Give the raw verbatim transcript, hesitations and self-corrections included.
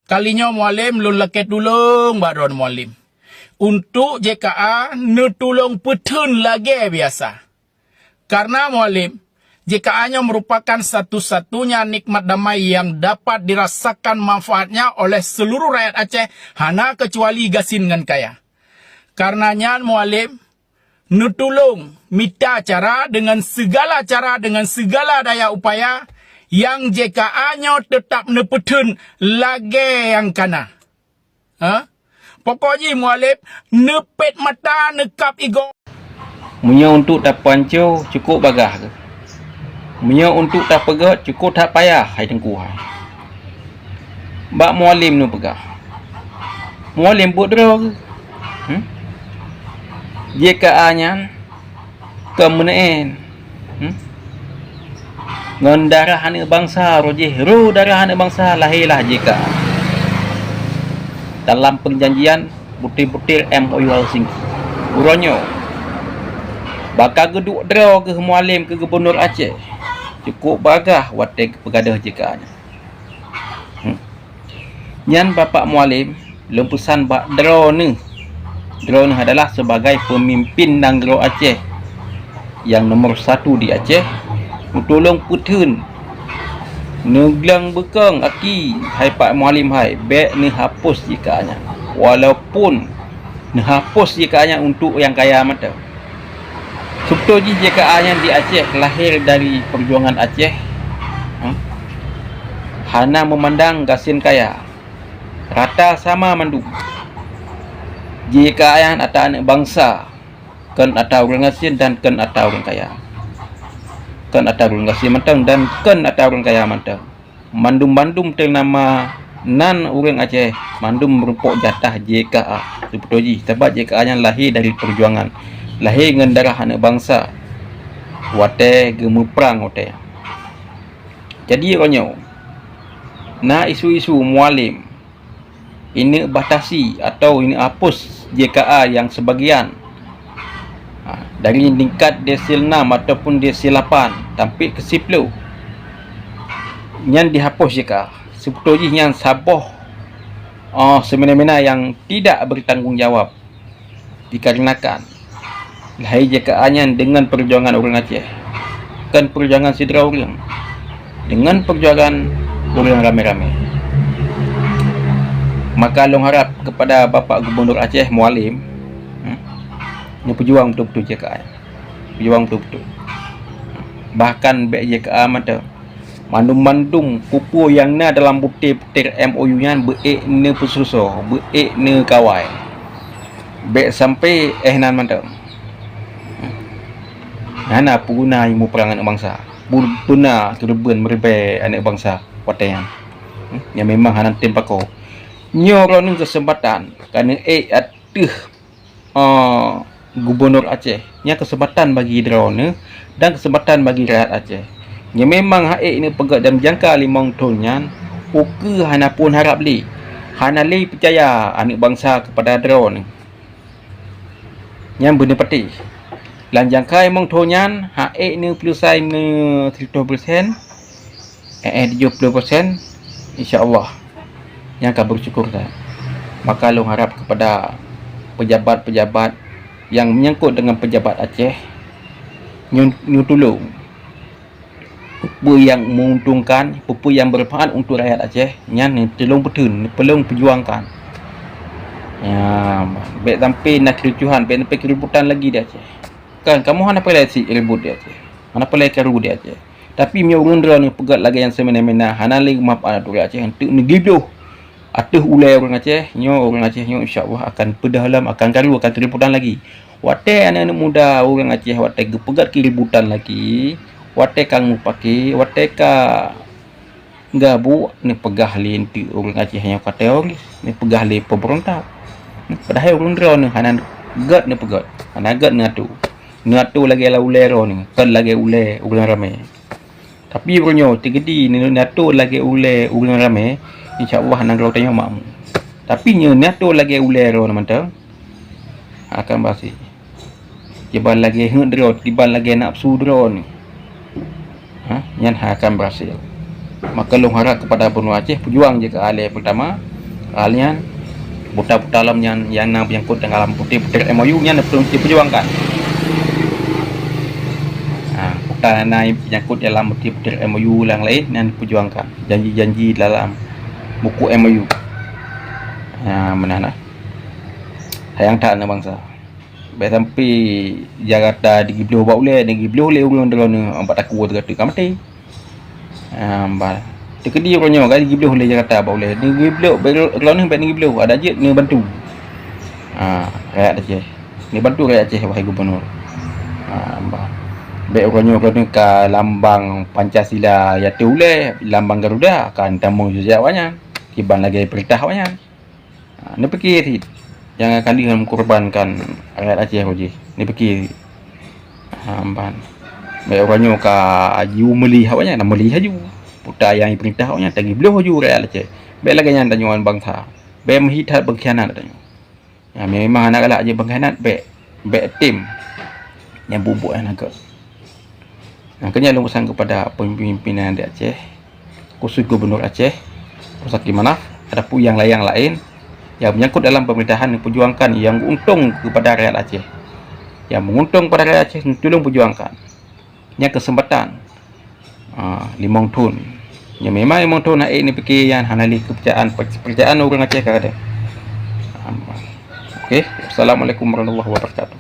Kali nyoe Mualem lôn lakée tulông bak droeneuh Mualem, untuk J K A neutulông peutheun lagée biasa. Karena Mualem, J K A nyoe merupakan satu-satunya nikmat damai yang dapat dirasakan manfaatnya oleh seluruh rakyat Aceh, hana keucuali gasien ngon kaya. Karena nyan Mualem neutulông mita cara deungon sigala cara, deungon sigala daya upaya nyang J K A nyoe teutab neupeutheun lagée nyang kana. Ha? Pokok jih Mualem neupet mata neukab igoe. Meunyoe untuk tapeuanco cukôp bagah geuh. Meunyoe untuk tapeugét cukôp that payah hai Teungku hai. Bak Mualem neupeugah. Mualem buet droe geuh. Hmm? J K A nyan kon meuneuen. Hmm? Ngon darah aneuëk bansa roh jih, roh darah aneuëk bansa lahé lah J K A. Dalam perjanjian butir-butir M O U Helsinki. Uroe nyoe, baka geuduek droe geuh Mualem keu Gubunur Aceh. Cukôp bagah watée geupeugadôh J K A nyan. Hmm. Nyan Bapak Mualem, lôn peusan bak droeneuh. Droeneuh adalah sebagai peumimpin nanggroe Aceh nyang nomor satu di Aceh, neutulông peutheun, neugleng beukong aki hai Pak Mualem hai, bék neuhapus J K A nyan. Walaupun neuhapus J K A nyan untuk nyang kaya mantong. Seubeutôi jih J K A nyan di Aceh lahé dari peujuangan Aceh, ha? Hana meumandang gasien kaya. Rata sama mandum. J K A nyan ata aneuëk bansa, kon ata ureuëng gasien dan kon ata ureuëng kaya. Kon ata ureuëng gasien mantong dan kon ata ureuëng kaya mantong. Mandum-mandum teunama nan ureuëng Aceh, mandum meureumpok jatah J K A. Seubeutôi jih, sabab J K A nyan lahé dari peujuangan, lahé ngon darah aneuëk bansa watée geumuprang watée. Jadi uroe nyoe, na isu-isu Mualem ineuk batasi atawa ineuk hapus J K A nyang seubagian, ha, dari tingkat desil nam ataupun desil lapan sampai keu siploh. Nyan dihapus J K A. Seubeutôi jih nyan saboh, oh, semena-mena nyang tidak bertanggung jawab. Dikarenakan lahé J K A nyan deungon peujuangan ureuëng Aceh, kon peujuangan sidroe ureuëng, deungon peujuangan ureuëng ramé-ramé. Maka lôn harap kepada Bapak Gubunur Aceh Mualem, hmm, neupeujuang beutôi-beutôi J K A. Peujuang beutôi-beutôi. Bahkan bék J K A mantong. Mandum-mandum peue-peue nyang na dalam butir-butir M O U nyan beuék neupeususoe, beuék neukawai. Bék sampai éh nan mantong. Hana peue guna muprang aneuëk bansa. Peue guna keureubeuen meuribée aneuëk bansa watée nyan. Nyang memang hana tem pakoe. Nyoe droeneuh keuseumpatan ka neuék ateueh eh, Gubunur Aceh. Nyan keuseumpatan bagi droeneuh dan keuseumpatan bagi rakyat Aceh. Nyang memang hak ék neupeugét dan jangka limong thon nyan, ukeue hana phon harab lé, hana lé peucaya aneuëk bansa keupada droeneuh. Nyan beuneupatéh. Lam jangka limong thon nyan, hak ék neupeuleusai meusiratoh persen, eh, eh, tujoh ploh persen, insya Allah, nyang ka beusyukur that. Maka lôn harap kepada pejabat-pejabat nyang menyangkut dengan pejabat Aceh, nyoe, nyoe tulông. Peue-peue nyang menguntungkan, peue-peue nyang bermanfaat untuk rakyat Aceh, nyan tulông peutheun, tulông peujuangkan. Ya, bék sampai na kericuhan, bék sampai keributan lagi di Aceh. Kan, kamoe hana peureulée sit ribut di Aceh. Hana peureulée karu di Aceh. Tapi meunyoe ureuëng droeneuh peugét lagée nyang seumena-mena, hana lé manfaat ureuëng Aceh, untuk neugibloh ateueh ulée ureuëng Aceh, nyoe ureuëng Aceh nyoe insya Allah akan peudalam, akan karu, akan keributan lagi. Watée aneuëk-aneuëk muda ureuëng Aceh watée geupeugét keributan lagi, watée ka mupake, watée ka gabuk, neupeugah lé eunteuk ureuëng Aceh nyoe ka teroris, neupeugah lé pemberontak. Padahai ureuëng droeneuh hana gét neupeugét, hana gét neuatoe. Neuatoe lagée ulée droeneuh, kon lagée ulée ureuëng ramé. Tapi uroe nyoe, teukeudi neuatoe lagée ulée ureuëng ramé, insya Allah nanggroe tanyoe makmu. Tapi nyoe neuatoe lagée ulée droeneuh mantong, akan basi. Kiban lagée heuet droe, kiban lagée nafsu droeneuh. Ha, nyan hana akan berhasil. Maka lôn harap kepada bunoe Aceh, peujuang J K A lé peurtama, Hal nyan, buta-buta lom nyan nyang na menyangkut dalam putih-putih M O U nyan diperjuangkan. Ha, buta na menyangkut dalam putih-putih M O U nyang laén nyan diperjuangkan. Janji-janji dalam buku M O U. Ha, meunan nah. Sayang that aneuk bansa. Bèk sampai Jakarta digibloh bak ulèe, digibloh lé ureueng droeneuh bak takue teuka-teuka maté. Ah, bah. Teukeudi uroe nyoe ka digibloh lé Jakarta bak ulèe. Digibloh, bèk droeneuh bèk digibloh, adak jeuet neubantu. Ah, rakyat Aceh. Neubantu rakyat Aceh, wahai gubernur. Ah, bah. Bèk uroe nyoe droeneuh ka lambang Pancasila ateueh ulèe, lambang Garuda, ka tamong jijak awaknyan. Kiban lagèe peurintah awaknyan. Ha, neupike cit, jangan kali mengkorbankan rakyat Aceh uroe jih. Neupike cit. Ha, ban. Bèk uroe nyoe ka aju meuli awaknyan, na meuli aju. Buta nyang peurintah awaknyan, tagibloh aju rakyat Aceh. Bèk lagèe nyan tanyoe bansa. Bèk meuhi that beukhianat tanyoe. Ya, memang hana galak jih beukhianat, bèk, bèk tem nyang buet-buet hana gèt. Nah, keu nyan lôn peusan keupada pimpinan di Aceh, khusus Gubernur Aceh, Mustakil Manaf, ataupun nyang laén-laén nyang menyangkut dalam pemerintahan, perjuangkan nyang untông keupada rakyat Aceh. Nyang menguntông kepada rakyat Aceh, tulông perjuangkan. Nyan keuseumpatan, ah, limong thôn. Nyan memang limong thôn hana ék neupike nyan hana lé keupeurcayaan, keupeurcayaan ureueng Aceh ka gadôh. Ah, oke. Assalamualaikum warahmatullahi wabarakatuh.